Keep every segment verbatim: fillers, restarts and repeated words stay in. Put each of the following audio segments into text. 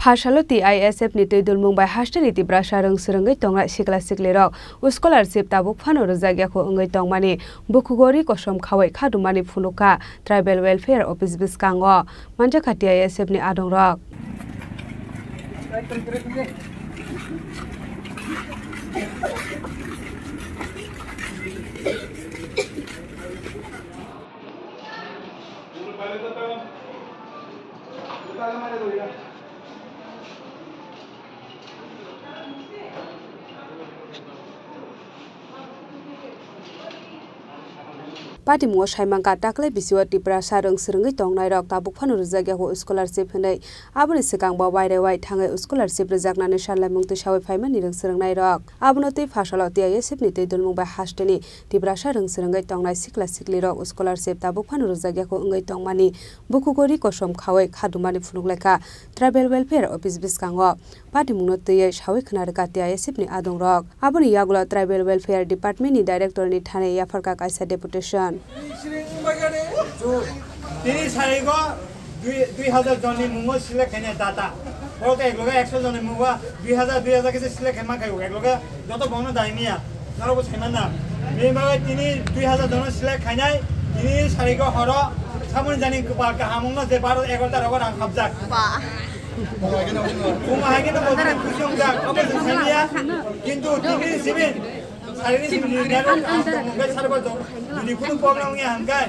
Phasalo T I S F ni twi dulmung bai hasteni Tiprasa rwng swrwngwi tongnai sikla siklirok scholarship tabuk phano rwjakya kho wngwi tongmani bukhugo ri kosom khaui khadumani phunukha Tribal Welfare Office bwskango. Manjakha T I S F ni adongrok. Patimungo saimanka taklai bisio Tiprasa rwng swrwngwi tongnairok tabuk phano rwjakya kho scholarship hwnwi. Aboni swkang bo wairewai thangwi scholarship rwjaknani sanlaimung twisaui phaimani rwng swrwngnairok. Abono twi phasalo T I S F ni twi dulmung bai hasteni Tiprasa rwng swrwngwi tongnai sikla siklirok scholarship tabuk phano rwjakya kho wngwi tongmani bukhugo ri kosom khaui khadumani phunuk laikha Tribal Welfare Office bwskango. Patimungno twiwi saui khna rwkha T I S F ni adongrok. Aboni yagulo Tribal Welfare Department ni Director ni thani yapharkha kaisa deputation. Tini sarigo dui, dui hajar jonni mungo select khainai data. Borok ekloge ekso jonni mungo dui hajar, dui hajar khe select khaima khaio, ekloge joto bono daimiya. Norok bo saimanna. Bini bagwi tini dui hajar jono select khainai, tini sarigo horo samoni jani kwpal kaham wngno je baro egarota rogo rang hapjak. Ba. Omo hai khe no bo tini khusi wngjak, omo se saimiya. Kintu tini simi, sarini simi ni nero kaham tongo hwnkhe saribo jodi kunu problem wngya hwnkhe,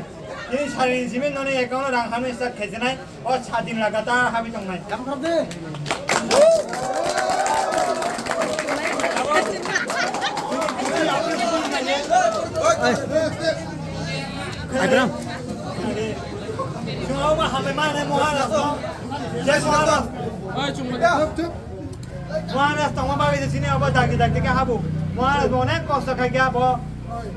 tini sarini simi noni account o rang hamni start khaijanai. O sadin lagatar habi tongnai. Akram. Chwng obo hambai mane Maharaj no. Jai Maharaj. Maharaj tongma bagwi se sini obo dagi dagi khe habu. Maharaj bo onek kosto khai khe abo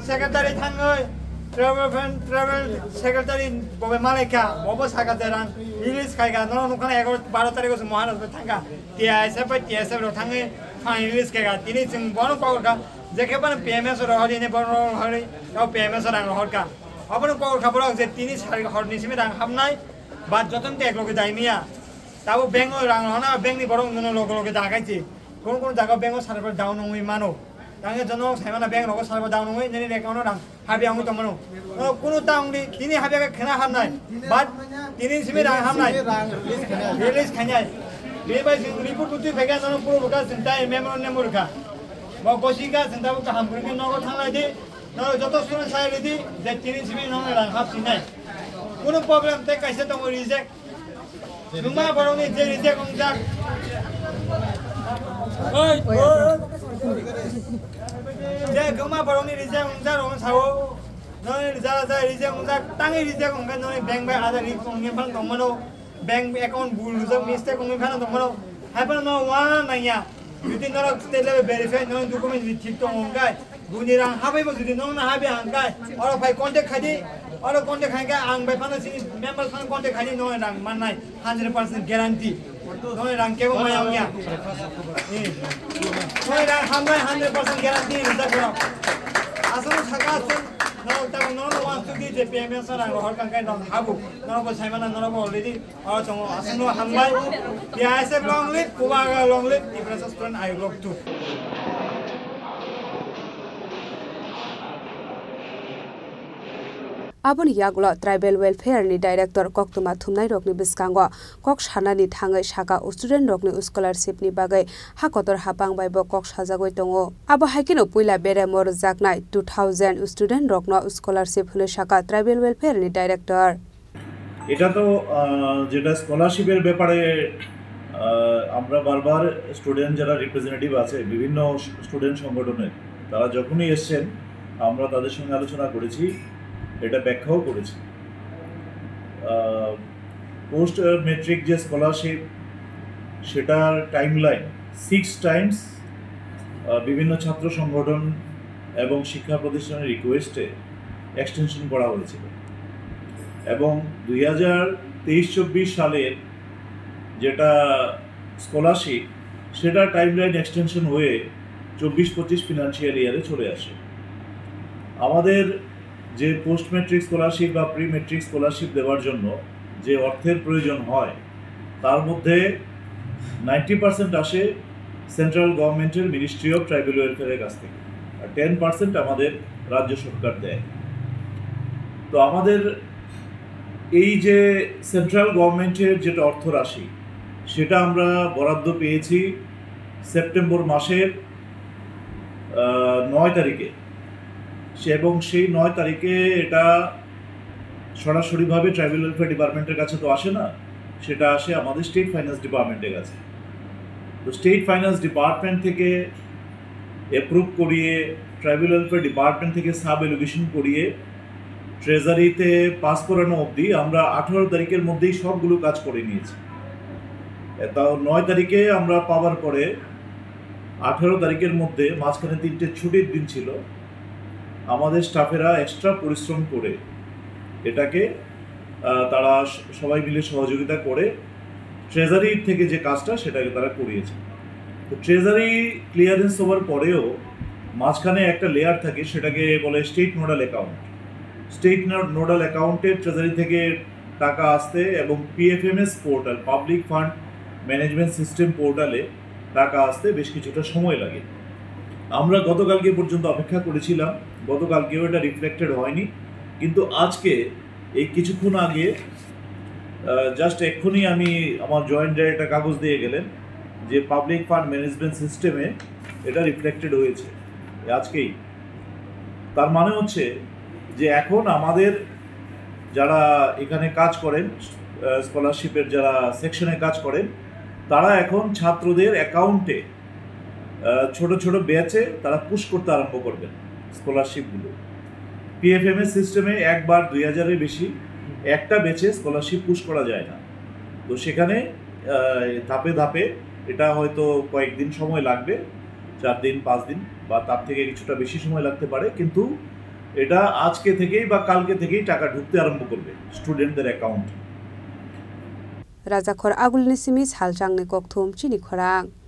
secretary thangwi travel friend, travel secretary bo bai malai kha. Bo bo saka je rang release khai kha. Norok nukha na egaroh baro tarikh o se Maharaj bai thang kha. T I S F bai T S F rok thangwi phan release khai kha. Tini chwng bono kok rwkha. Je khe bono P M S rohor ini bono rohor, o P M S rang rohor kha. Obono kok rwkha borok je tini sari hor ni simi rang hapnai. Ba jotono tek logi dai miya. Tabo bank o rang rohor na, bank ni borok nono loge loge da khai se. Kono kono jaga bank o server down wngwi mano. Tangwi jono saimano bank rogo server down wngwi nini account o rang habya wngwi tongmano. Norok kunu ta wngdi, tini habya khe khena hamnai. But tini simi rang hamnai. Release khainai. Bini bai chwng report butwi phaikha, norok puro bwkha chwng tai memorandum rwkha. Bo gosi kha chwng tabo kaham kwrwngkhe nogo thanglai di. Norok joto student sai ridi je tini simi norok rang hap sinai. Kunu problem tei kaisa tongo reject. Numa borokni je reject wngjak. Je numa borokni reject wngjak rokno sao. Noni jara jara reject wngjak, tangwi reject wngkhe noni bank bai ada risk wngwi phano tongmano. Bank account bul rijak mistake wngwi phano tongmano. Haiphano no wana nangya. Jodi norok state level verify noni document jodi thik tongo wngkhe, Buini rang habaibo jodi nokno habya hwnkhai, oro phai contact khaidi, oro contact khaikhe ang bai phano chini member phano contact khaidi, nokni rang mannai hundred percent guarantee. Nokni rang kebo maya wngya. Eh. Nokni rang hamnai hundred percent guarantee rijak borok. Aswk saka aswk norok tabuk nokno wansukdi je P M S rang rohor kangkhai norok habu, norok bo saimana, norok bo already O tongo, aswkno hambai. T I S F long live, Bubagra long live, Tiprasa student ayuk rok tu. Aboni yagulo Tribal Welfare ni Director koktwma thumnairokni bwskango kok sanani thangwi saka student rokni scholarship ni bagwi ha kotor hapang bai bo kok sajagwi tongo. Abo hai kheno puila beremo rwjaknai two thousand student rokno scholarship hwnwi saka Tribal Welfare ni Director. এটা তো, আহ, যেটা স্কলারশিপের ব্যাপারে, আহ, আমরা বারবার স্টুডেন্ট যারা রিপ্রেজেন্টেটিভ আছে বিভিন্ন স্টুডেন্ট সংগঠনের, তারা যখনই এসছেন আমরা তাদের সঙ্গে আলোচনা করেছি, এটা ব্যাখ্যাও করেছি। আহ, পোস্ট ম্যাট্রিক যে স্কলারশিপ, সেটার টাইমলাইন সিক্স টাইমস, আহ, বিভিন্ন ছাত্র সংগঠন এবং শিক্ষা প্রতিষ্ঠানের রিকোয়েস্টে এক্সটেনশন করা হয়েছিল। এবং দুই হাজার তেইশ চব্বিশ সালের যেটা স্কলারশিপ, সেটা টাইমলাইন এক্সটেনশন হয়ে চব্বিশ পঁচিশ ফিনান্সিয়াল ইয়ারে চলে আসে। আমাদের যে পোস্ট ম্যাট্রিক স্কলারশিপ বা প্রি ম্যাট্রিক স্কলারশিপ দেওয়ার জন্য যে অর্থের প্রয়োজন হয়, তার মধ্যে নাইনটি পার্সেন্ট আসে সেন্ট্রাল গভর্নমেন্টের মিনিস্ট্রি অফ ট্রাইবাল ওয়েলফেয়ারের কাছ থেকে, আর টেন পার্সেন্ট আমাদের রাজ্য সরকার দেয়। তো আমাদের এই যে সেন্ট্রাল গভর্নমেন্টের যেটা অর্থ রাশি, সেটা আমরা বরাদ্দ পেয়েছি সেপ্টেম্বর মাসের নয় তারিখে। সে এবং সেই নয় তারিখে এটা সরাসরিভাবে ট্রাইবাল ওয়েলফেয়ার ডিপার্টমেন্টের কাছে তো আসে না, সেটা আসে আমাদের স্টেট ফাইন্যান্স ডিপার্টমেন্টের কাছে। তো স্টেট ফাইন্যান্স ডিপার্টমেন্ট থেকে অ্যাপ্রুভ করিয়ে, ট্রাইবাল ওয়েলফেয়ার ডিপার্টমেন্ট থেকে সাব এলোকেশন করিয়ে ট্রেজারিতে পাস করানো অবধি আমরা আঠারো তারিখের মধ্যেই সবগুলো কাজ করে নিয়েছি। এ, তাও নয় তারিখে আমরা পাওয়ার পরে আঠারো তারিখের মধ্যে, মাঝখানে তিনটে ছুটির দিন ছিল, আমাদের স্টাফেরা এক্সট্রা পরিশ্রম করে এটাকে, আহ, তারা স-, সবাই মিলে সহযোগিতা করে ট্রেজারি থেকে যে কাজটা, সেটাকে তারা করিয়েছে। তো ট্রেজারি ক্লিয়ারেন্স হওয়ার পরেও মাঝখানে একটা লেয়ার থাকে, সেটাকে বলে state nodal account. State nodal অ্যাকাউন্টে ট্রেজারি থেকে টাকা আসতে এবং PFMS portal, public fund management system পোর্টালে টাকা আসতে বেশ কিছুটা সময় লাগে। আমরা গতকালকে পর্যন্ত অপেক্ষা করেছিলাম, গতকালকেও এটা রিফ্লেক্টেড হয়নি, কিন্তু আজকে এই কিছুক্ষণ আগে, জাস্ট এক্ষুনি আমি আমার জয়েন্ট ডাইরেক্টর কাগজ দিয়ে গেলেন যে পাবলিক ফান্ড ম্যানেজমেন্ট সিস্টেমে এটা রিফ্লেক্টেড হয়েছে আজকেই। তার মানে হচ্ছে যে এখন আমাদের যারা এখানে কাজ করেন, স্কলারশিপের যারা সেকশনে কাজ করেন, তারা এখন ছাত্রদের অ্যাকাউন্টে ছোট ছোট ব্যাচে তারা পুশ করতে আরম্ভ করবেন স্কলারশিপগুলো। পিএফএমএস সিস্টেমে একবার দুই হাজারের বেশি একটা ব্যাচে স্কলারশিপ পুশ করা যায় না। তো সেখানে আহ, ধাপে ধাপে এটা হয়তো কয়েকদিন সময় লাগবে, চার দিন, পাঁচ দিন বা তার থেকে কিছুটা বেশি সময় লাগতে পারে, কিন্তু এটা আজকে থেকেই বা কালকে থেকেই টাকা ঢুকতে আরম্ভ করবে স্টুডেন্টদের অ্যাকাউন্টে। Rajakhor Agulni simi salchangni kokthum chini khorang.